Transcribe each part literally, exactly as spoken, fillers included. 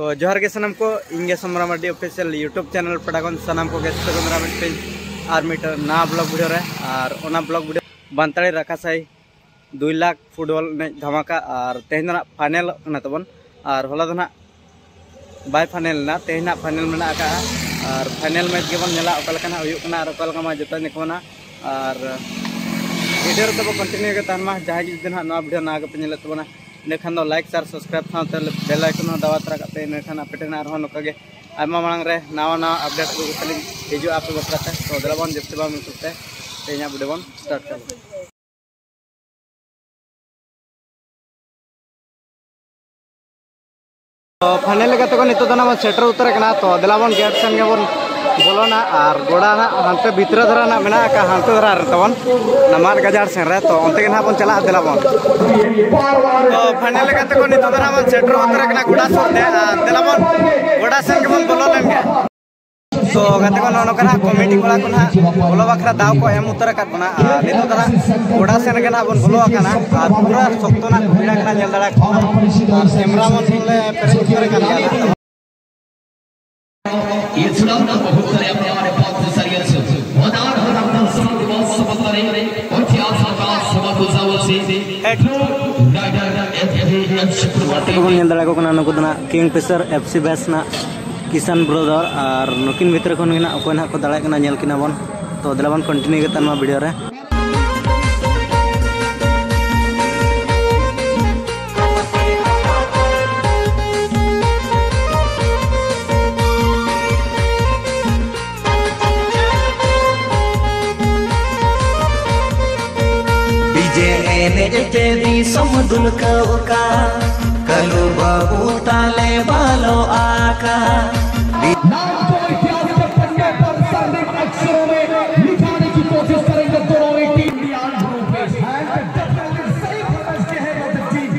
ᱛᱚ ᱡᱚᱦᱟᱨ ᱜᱮ ᱥᱟᱱᱟᱢ ᱠᱚ, ᱤᱧ ᱜᱮ ᱥᱚᱢᱨᱟ ᱢᱟᱨᱰᱤ ᱚᱯᱷᱤᱥᱤᱭᱟᱞ YouTube ᱪᱮᱱᱮᱞ ᱯᱟᱦᱴᱟ ᱠᱷᱚᱱ ᱥᱟᱱᱟᱢ ᱠᱚᱜᱮ ᱥᱟᱹᱜᱩᱱ ᱫᱟᱨᱟᱢ ᱢᱤᱫᱴᱮᱱ ᱟᱨ ᱢᱤᱫᱴᱮᱱ ᱱᱟᱣᱟ ᱵᱞᱚᱜ ᱵᱷᱤᱰᱤᱭᱳ ᱨᱮ᱾ ᱟᱨ ᱚᱱᱟ ᱵᱞᱚᱜ ᱵᱷᱤᱰᱤᱭᱳ ᱵᱟᱱᱛᱟᱲᱤ ᱨᱟᱠᱷᱟ ᱥᱟᱭ ᱫᱩᱭ ᱞᱟᱠᱷ ᱯᱷᱩᱴᱵᱚᱞ ᱮᱱᱮᱡ ᱫᱷᱟᱢᱟᱠᱟ, ᱟᱨ ᱛᱮᱦᱮᱧ ᱫᱚ ᱱᱟᱜ ᱯᱷᱟᱭᱱᱮᱞᱚᱜ ᱠᱟᱱᱟ ᱛᱟᱵᱚᱱ, ᱟᱨ ᱦᱚᱞᱟ ᱫᱚ ᱱᱟᱜ ᱵᱟᱭ ᱯᱷᱟᱭᱱᱮᱞ ᱮᱱᱟ, ᱛᱮᱦᱮᱧ ᱱᱟᱜ ᱯᱷᱟᱭᱱᱮᱞ ᱢᱮᱱᱟᱜ ᱟᱠᱟᱫᱼᱟ᱾ ᱟᱨ ᱯᱷᱟᱭᱱᱮᱞ ᱢᱮᱪ ᱜᱮᱵᱚᱱ ᱧᱮᱞᱟ ᱚᱠᱟ ᱞᱮᱠᱟ ᱱᱟᱜ ᱦᱩᱭᱩᱜ ᱠᱟᱱᱟ ᱟᱨ ᱚᱠᱟ ᱞᱮᱠᱟ ᱢᱟ ᱡᱚᱛᱚ ᱧᱮᱞ ᱠᱚ ᱢᱮᱱᱟ᱾ ᱟᱨ ᱵᱷᱤᱰᱤᱭᱳ ᱨᱮᱫᱚ ᱵᱚ ᱠᱚᱱᱴᱤᱱᱤᱭᱩ ᱜᱮ ᱛᱟᱦᱮᱱ ᱢᱟ᱾ ᱡᱟᱦᱟᱸᱭ ᱡᱩᱫᱤ ᱱᱟᱜ ᱱᱚᱣᱟ ᱵᱷᱤᱰᱤᱭᱳ ᱱᱟᱣᱟ ᱜᱮᱯᱮ ᱧᱮᱞᱮᱫ ᱛᱟᱵᱚᱱᱟ, ᱤᱱᱟᱹᱠᱷᱟᱱ ᱫᱚ ᱞᱟᱭᱤᱠ, ᱥᱮᱭᱟᱨ, ᱥᱟᱵᱥᱠᱨᱟᱭᱤᱵ ᱥᱟᱶᱛᱮ ᱵᱮᱞ ᱟᱭᱠᱚᱱ ᱦᱚᱸ ᱫᱟᱵᱟᱣ ᱛᱚᱨᱟ ᱠᱟᱜ ᱯᱮ, ᱤᱱᱟᱹᱠᱷᱟᱱ ᱟᱯᱮ ᱴᱷᱮᱱ ᱟᱨᱦᱚᱸ ᱱᱚᱝᱠᱟ ᱜᱮ ᱟᱭᱢᱟ ᱢᱟᱲᱟᱝ ᱨᱮ ᱱᱟᱣᱟ ᱱᱟᱣᱟ ᱟᱯᱰᱮᱴ ᱟᱹᱜᱩ ᱠᱟᱛᱮ ᱞᱤᱧ ᱦᱤᱡᱩᱜᱼᱟ ᱟᱯᱮ ᱵᱟᱠᱷᱨᱟ ᱛᱮ᱾ ᱛᱚ ᱫᱮᱞᱟ ᱵᱚᱱ ᱡᱟᱹᱥᱛᱤ ᱵᱟᱝ ᱢᱮᱱ ᱠᱟᱛᱮ ᱛᱮᱦᱮᱧᱟᱜ ᱵᱷᱤᱰᱤᱭᱳ ᱵᱚᱱ ᱥᱴᱟᱨᱴ ᱠᱟᱜᱼᱟ᱾ ᱛᱚ ᱯᱷᱟᱭᱱᱮᱞ ᱞᱮᱠᱟ ᱛᱮᱠᱚ ᱱᱤᱛᱚᱜ ᱫᱚ ᱱᱟᱜ ᱵᱚᱱ ᱥᱮᱴᱮᱨ ᱩᱛᱟᱹᱨ ᱟᱠᱟᱱᱟ᱾ ᱛᱚ ᱫᱮᱞᱟ ᱵᱚᱱ ᱜᱮᱴ ᱥᱮᱱ ᱜᱮᱵᱚᱱ ᱵᱚᱞᱚᱱᱟ, ᱟᱨ ᱜᱚᱰᱟ ᱱᱟᱜ ᱦᱟᱱᱛᱮ ᱵᱷᱤᱛᱨᱤ ᱫᱷᱟᱨᱟ ᱱᱟᱜ ᱢᱮᱱᱟᱜ ᱟᱠᱟᱫ, ᱦᱟᱱᱛᱮ ᱫᱷᱟᱨᱟ ᱨᱮ ᱛᱟᱵᱚᱱ ᱚᱱᱟ ᱢᱟᱫ ᱜᱟᱡᱟᱲ ᱥᱮᱱ ᱨᱮ᱾ ᱛᱚ ᱚᱱᱛᱮ ᱜᱮ ᱱᱟᱜ ᱵᱚᱱ ᱪᱟᱞᱟᱜᱼᱟ, ᱫᱮᱞᱟ ᱵᱚᱱ᱾ ᱛᱚ ᱯᱷᱟᱭᱱᱮᱞ ᱞᱮᱠᱟ ᱛᱮᱠᱚ ᱱᱤᱛᱚᱜ ᱫᱚ ᱱᱟᱜ ᱵᱚᱱ ᱥᱮᱴᱮᱨ ᱩᱛᱟᱹᱨ ᱟᱠᱟᱱᱟ ᱜᱚᱰᱟ ᱥᱩᱨ ᱛᱮ, ᱟᱨ ᱫᱮᱞᱟ ᱵᱚᱱ ᱜᱚᱰᱟ ᱥᱮᱱ ᱜᱮᱵᱚᱱ ᱵᱚᱞᱚ ᱞᱮᱱ ᱜᱮ᱾ ᱛᱚ ᱜᱟᱛᱮ ᱠᱚ, ᱱᱚᱜᱼᱚ ᱱᱚᱝᱠᱟ ᱱᱟᱜ ᱠᱚᱢᱤᱴᱤ ᱠᱚᱲᱟ ᱠᱚ ᱱᱟᱜ ᱵᱚᱞᱚ ᱵᱟᱠᱷᱨᱟ ᱫᱟᱣ ᱠᱚ ᱮᱢ ᱩᱛᱟᱹᱨ ᱟᱠᱟᱫ ᱵᱚᱱᱟ, ᱟᱨ ᱱᱤᱛᱚᱜ ᱫᱚ ᱱᱟᱜ ᱜᱚᱰᱟ ᱥᱮᱱ ᱨᱮᱜᱮ ᱱᱟᱜ ᱵᱚᱱ ᱵᱚᱞᱚ ᱟᱠᱟᱱᱟ, ᱟᱨ ᱯᱩᱨᱟᱹ ᱥᱚᱠᱛᱚ ᱱᱟᱜ ᱵᱷᱤᱲ ᱟᱠᱟᱱᱟ, ᱧᱮᱞ ᱫᱟᱲᱮᱭᱟᱜ ᱠᱟᱱᱟ, ᱟᱨ ᱠᱮᱢᱨᱟ ᱢᱮᱱ ᱞᱮ ᱯᱮᱨᱮᱡ ᱩᱛᱟᱹᱨ ᱟᱠᱟᱱ ᱜᱮᱭᱟ᱾ ये चुनाव का बहुत सारे अपने हमारे पास सारे हैं। वदार हमारा संसद दिवस समर्थन और इतिहास का समर्थन से डॉक्टर एफ डी एम शुक्र ᱜᱟᱛᱮ ᱠᱚᱵᱚᱱ ᱧᱮᱞ ᱫᱟᱲᱮᱭᱟᱠᱚ ᱠᱟᱱᱟ, ᱱᱩᱠᱩ ᱫᱚ ᱱᱟᱜ ᱠᱤᱝ ᱯᱷᱤᱥᱟᱨ ᱮᱯᱷ ᱥᱤ ᱵᱮᱪ ᱱᱟᱜ ᱠᱤᱥᱟᱱ ᱵᱨᱟᱫᱟᱨ, ᱟᱨ ᱱᱩᱠᱤᱱ ᱵᱷᱤᱛᱨᱤ ᱠᱷᱚᱱ ᱜᱮ ᱱᱟᱜ ᱚᱠᱚᱭ ᱱᱟᱜ ᱠᱚ ᱫᱟᱲᱮᱭᱟᱜ ᱠᱟᱱᱟ, ᱧᱮᱞ ᱠᱤᱱᱟ ᱵᱚᱱ᱾ ᱛᱚ ᱫᱮᱞᱟ ᱵᱚᱱ ᱠᱚᱱᱴᱤᱱᱤᱭᱩ ᱠᱟᱛᱮ ᱱᱚᱣᱟ ᱵᱷᱤᱰᱤᱭᱳ ᱨᱮ᱾ ᱰᱤᱡᱮ ᱮᱱᱮᱡ ᱛᱮ ᱫᱤᱥᱚᱢ ᱫᱩᱞᱠᱟᱹᱣ ᱠᱟ, ᱠᱟᱹᱞᱩ ᱵᱟᱹᱵᱩ ᱛᱟᱞᱮ ᱵᱟᱞᱚ ᱟᱠᱟ᱾ नाम को इतिहास के पन्ने पर स्वर्णिम अक्षरों में लिखाने की कोशिश करेंगे दोनों ही टीम। And definitely सही समझ के है वो टीम।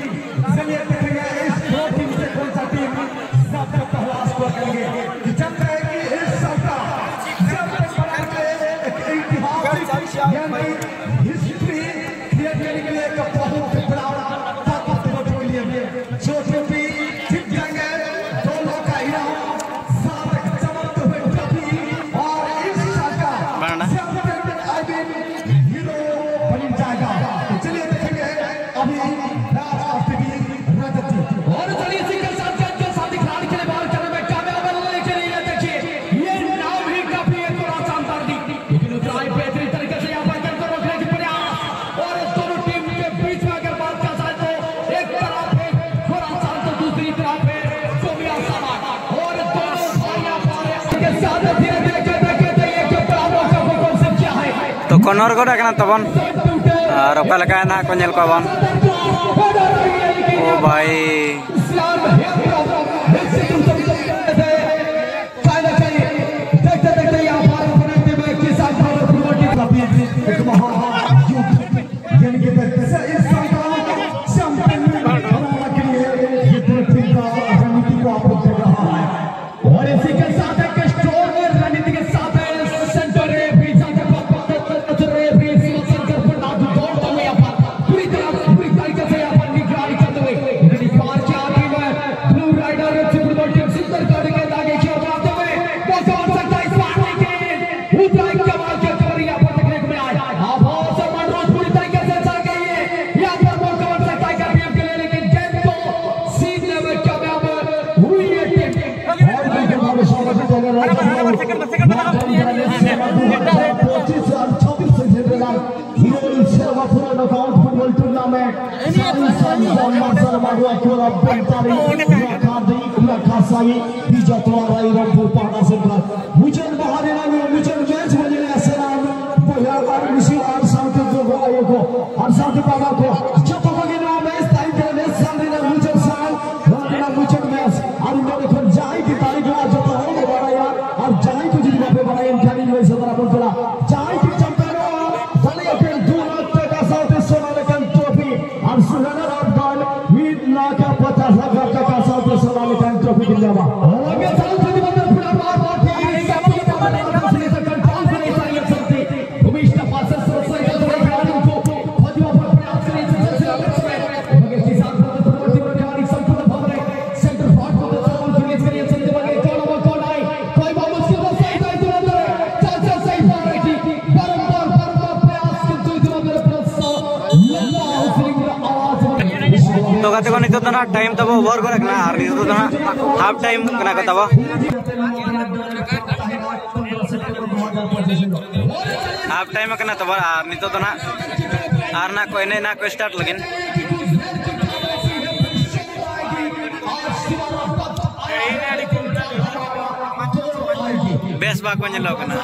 चलिए देखेंगे इस दो टीम से कौन सा टीम सबसे पहला स्कोर करेंगे। चलते हैं कि इस साल का जब तक बनाएंगे एक ऐतिहासिक यानी हिस्ट्री क्रिएट करने के लिए एक बहुत बड़ा ताकत के लिए जो भी जीत जाएंगे दोनों ᱛᱚ ᱠᱚᱨᱱᱚᱨ ᱜᱚᱰᱟ ᱠᱟᱱᱟ ᱛᱟᱵᱚᱱ᱾ ᱟᱨ ᱚᱠᱟ ᱞᱮᱠᱟ ᱱᱟᱦᱟᱜ ᱠᱚ ᱧᱮᱞ ᱠᱚᱣᱟ ᱵᱚᱱ᱾ ᱳ ᱵᱷᱟᱭ, और इसी के साथ एक स्ट्रॉन्ग रणनीति के साथ सेंटर रेफरी, रेफरी शिवशंकर प्रसाद दौड़ता हुआ यहाँ पर पूरी तरह, पूरी तरीके से यहाँ पर निगरानी करते हुए इन्होंने पार किया। Team blue rider football team Sundargarh के आगे की ओर बढ़ते हुए मौका बन सकता है इस बार, लेकिन उतरा एक कमाल का कवर यहाँ पर देखने को मिला है। आभार से मंडरोज पूरी तरीके से चल गई है। यहाँ पर मौका बन सकता है आरपीएफ के लिए, लेकिन गेंद को सीधे में कामयाब हुई है टीम। और भी के बाद स्वागत है अगर आप पच्चीस और छब्बीस से खेल रहे हैं। हीरो सेवा पूरा knockout football tournament south Marshal Madua club Bentari, Kulakhadi, Kulakhasai, Bija Tora Rampur पाड़ा सेंटर। मुझे बाहर ना, मुझे मैच बजे ना सलाम। बोया और मिसी और साउथ को आयो को और साउथ बाबा को जब तक के नाम है इस टाइम के लिए सामने ना मुझे साल ना मुझे मैच। और इन्होंने खुद जाए की तारीख आज तो हो बड़ा यार। और जाए को जितना पे बड़ा इनका नहीं वैसे बड़ा बोल पड़ा। जाए की चैंपियन और बड़े के दो लाख टका साउथ सोना लेकिन ट्रॉफी और सुनहरा रात बाद मीर लाख पचास लाख टका साउथ सोना लेकिन ट्रॉफी के लिए और आगे साउथ के बंदर पूरा मार मार के कंट्रोल से नहीं सारी सकती। उमेश का पास से सही को फजवा पर प्रयास करें, इस सिलसिले में मगर किसान को तो प्रवृत्ति में गाड़ी संपूर्ण भर रहे। सेंटर फॉरवर्ड को तो सवाल रिलीज करिए, चलते बने कौन वो कौन आए, कोई बात मुश्किल हो सही तो इधर अंदर है। चाचा सही पा रही थी, बारंबार, बारंबार प्रयास किंतु इधर अंदर प्लस लंबा स्विंग आवाज। तो कहते को नहीं तो ना टाइम तब ओवर को रखना, और नहीं तो ना हाफ टाइम करना को तब। हाफ टाइम ᱠᱟᱱᱟ ᱛᱟᱵᱚᱱ, ᱟᱨ ᱱᱤᱛᱚᱜ ᱫᱚ ᱱᱟᱦᱟᱜ ᱟᱨ ᱱᱟᱦᱟᱜ ᱠᱚ ᱮᱱᱮᱡ ᱱᱟᱦᱟᱜ ᱠᱚ ᱥᱴᱟᱨᱴ ᱞᱟᱹᱜᱤᱫ᱾ ᱵᱮᱥ ᱵᱟᱠᱚ ᱧᱮᱞᱚᱜ ᱠᱟᱱᱟ᱾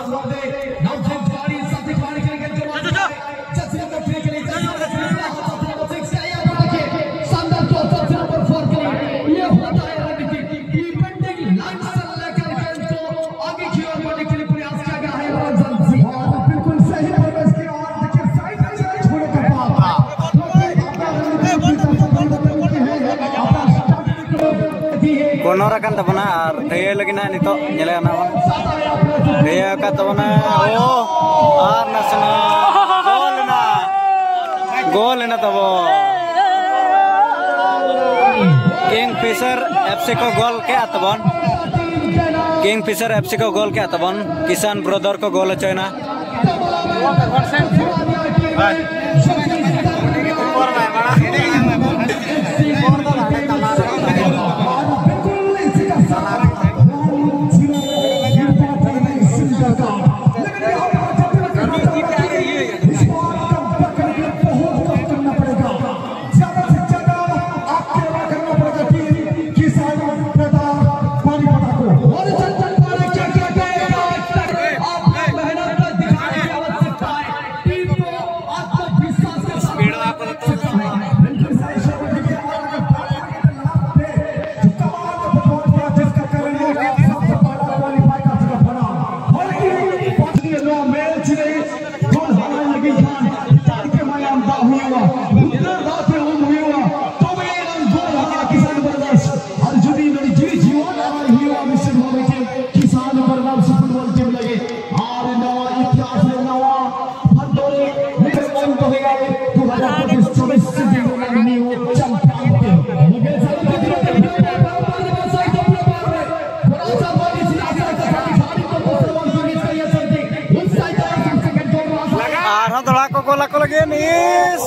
ᱠᱚᱨᱱᱚᱨ ᱟᱠᱟᱱ ᱛᱟᱵᱚᱱᱟ ᱟᱨ ᱛᱷᱟᱹᱭᱟᱹ ᱞᱟᱹᱜᱤᱫ ᱱᱟᱦᱟᱜ ᱱᱤᱛᱚᱜ ᱧᱮᱞᱮ ᱠᱟᱱᱟ ᱵᱚᱱ᱾ ᱛᱷᱟᱹᱭᱟᱹ ᱟᱠᱟᱫ ᱛᱟᱵᱚᱱᱟ᱾ ᱳ! ᱟᱨ ᱱᱟᱥᱮᱱᱟᱜ ᱜᱳᱞ ᱮᱱᱟ᱾ ᱜᱳᱞ ᱮᱱᱟ ᱛᱟᱵᱚ᱾ ᱠᱤᱝ ᱯᱷᱤᱥᱟᱨ ᱮᱯᱷ ᱥᱤ ᱠᱚ ᱜᱳᱞ ᱠᱮᱜᱼᱟ ᱛᱟᱵᱚᱱ᱾ ᱠᱤᱝ ᱯᱷᱤᱥᱟᱨ ᱮᱯᱷ ᱥᱤ ᱠᱚ ᱜᱳᱞ ᱠᱮᱜᱼᱟ ᱛᱟᱵᱚᱱ᱾ ᱠᱤᱥᱟᱱ ᱵᱨᱚᱫᱟᱨ ᱠᱚ ᱜᱳᱞ ᱦᱚᱪᱚᱭᱮᱱᱟ᱾ ᱟᱨᱦᱚᱸ ᱫᱚᱦᱲᱟ ᱠᱚ ᱜᱳᱞ ᱟᱠᱚ ᱞᱟᱹᱜᱤᱫ ᱱᱤᱥ᱾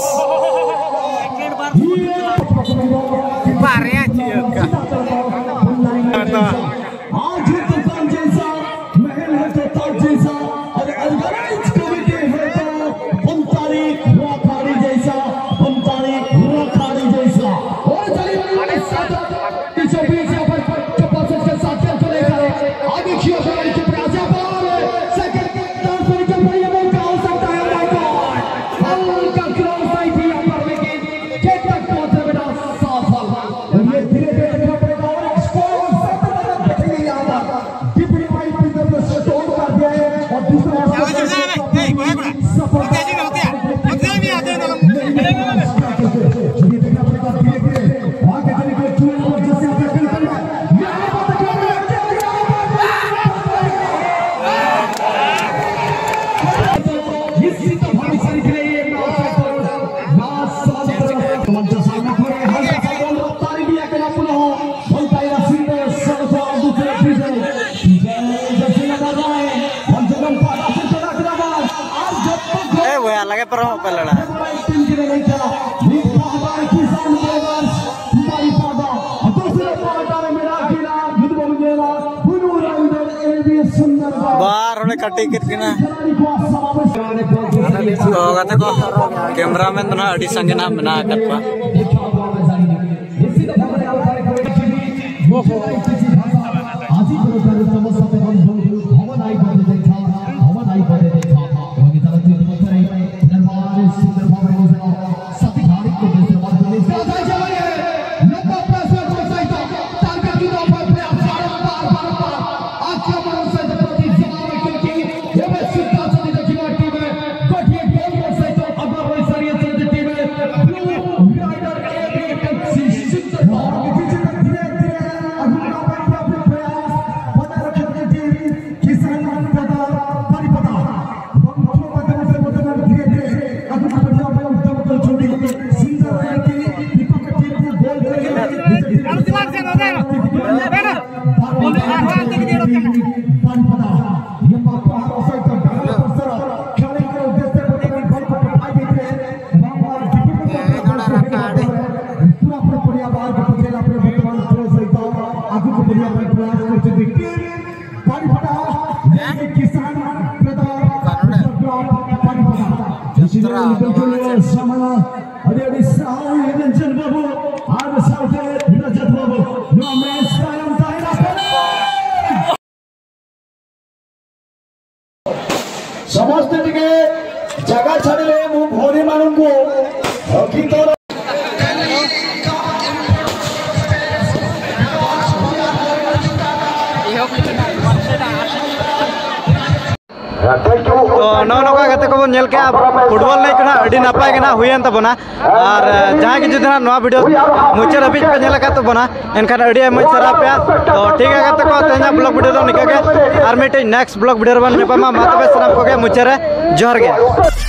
ᱵᱟᱨᱭᱟ ᱪᱤᱭᱟᱹ ᱠᱟᱱ᱾ ᱟᱫᱚ आज ही दुकान जैसा, महल है तो ताज जैसा, और ऑर्गेनाइज कमेटी है तो पंतारी राखाड़ी जैसा, पंतारी राखाड़ी जैसा। और चलिए, हमारे साथ बीचों बीच यहाँ पर चप्पल से साथ चलते लेकर आगे की ओर बढ़ने की प्रयास। ᱞᱟᱜᱮ ᱯᱟᱨᱚᱢᱚᱜ ᱯᱮ ᱞᱟᱲᱟ᱾ ᱵᱟᱨ ᱦᱚᱲᱮ ᱠᱟᱹᱴᱤᱡ ᱠᱮᱫ ᱠᱤᱱᱟ᱾ ᱛᱚ ᱜᱟᱛᱮ ᱠᱚ, ᱠᱮᱢᱨᱟᱢᱮᱱ ᱫᱚ ᱱᱟᱦᱟᱜ ᱟᱹᱰᱤ ᱥᱟᱸᱜᱮ ᱱᱟᱦᱟᱜ ᱢᱮᱱᱟᱜ ᱟᱠᱟᱫ ᱠᱚᱣᱟ᱾ ᱟᱹᱰᱤ ᱟᱹᱰᱤ ᱥᱟᱨᱦᱟᱣ ᱨᱚᱧᱡᱚᱱ ᱵᱟᱹᱵᱩ ᱟᱨ ᱥᱟᱶᱛᱮ ᱨᱚᱡᱚᱛ ᱵᱟᱹᱵᱩ, ᱱᱚᱣᱟ ᱢᱮᱪ ᱛᱟᱭᱚᱢ ᱛᱟᱦᱮᱱᱟ᱾ ସମସ୍ତେ ଟିକେ ଜାଗା ଛାଡ଼ିଲେ ମୁଁ ଭଉଣୀମାନଙ୍କୁ ରଖିତ ᱛᱚ ᱱᱚᱜᱼᱚ ᱱᱚᱝᱠᱟ ᱜᱟᱛᱮ ᱠᱚᱵᱚᱱ ᱧᱮᱞ ᱠᱮᱜᱼᱟ, ᱯᱷᱩᱴᱵᱚᱞ ᱮᱱᱮᱡ ᱠᱚ ᱱᱟᱦᱟᱜ ᱟᱹᱰᱤ ᱱᱟᱯᱟᱭ ᱜᱮ ᱱᱟᱦᱟᱜ ᱦᱩᱭᱮᱱ ᱛᱟᱵᱚᱱᱟ᱾ ᱟᱨ ᱡᱟᱦᱟᱸᱭ ᱜᱮ ᱡᱩᱫᱤ ᱱᱟᱦᱟᱜ ᱱᱚᱣᱟ ᱵᱷᱤᱰᱤᱭᱳ ᱢᱩᱪᱟᱹᱫ ᱦᱟᱹᱵᱤᱡ ᱯᱮ ᱧᱮᱞ ᱟᱠᱟᱫ ᱛᱟᱵᱚᱱᱟ, ᱮᱱᱠᱷᱟᱱ ᱟᱹᱰᱤ ᱟᱭᱢᱟ ᱥᱟᱨᱦᱟᱣ ᱯᱮᱭᱟ᱾ ᱛᱚ ᱴᱷᱤᱠ ᱜᱮᱭᱟ ᱜᱟᱛᱮ ᱠᱚ, ᱛᱮᱦᱮᱧᱟᱜ ᱵᱞᱚᱜ ᱵᱷᱤᱰᱤᱭᱳ ᱫᱚ ᱱᱤᱝᱠᱟ ᱜᱮ᱾ ᱟᱨ ᱢᱤᱫᱴᱮᱡ ᱱᱮᱠᱥᱴ ᱵᱞᱚᱜ ᱵᱷᱤᱰᱤᱭᱳ ᱨᱮᱵᱚᱱ ᱧᱟᱯᱟᱢᱟ᱾ ᱢᱟ ᱛᱚᱵᱮ ᱥᱟᱱᱟᱢ ᱠᱚᱜᱮ ᱢᱩᱪᱟᱹᱫ ᱨᱮ ᱡᱚᱦᱟᱨ ᱜᱮ᱾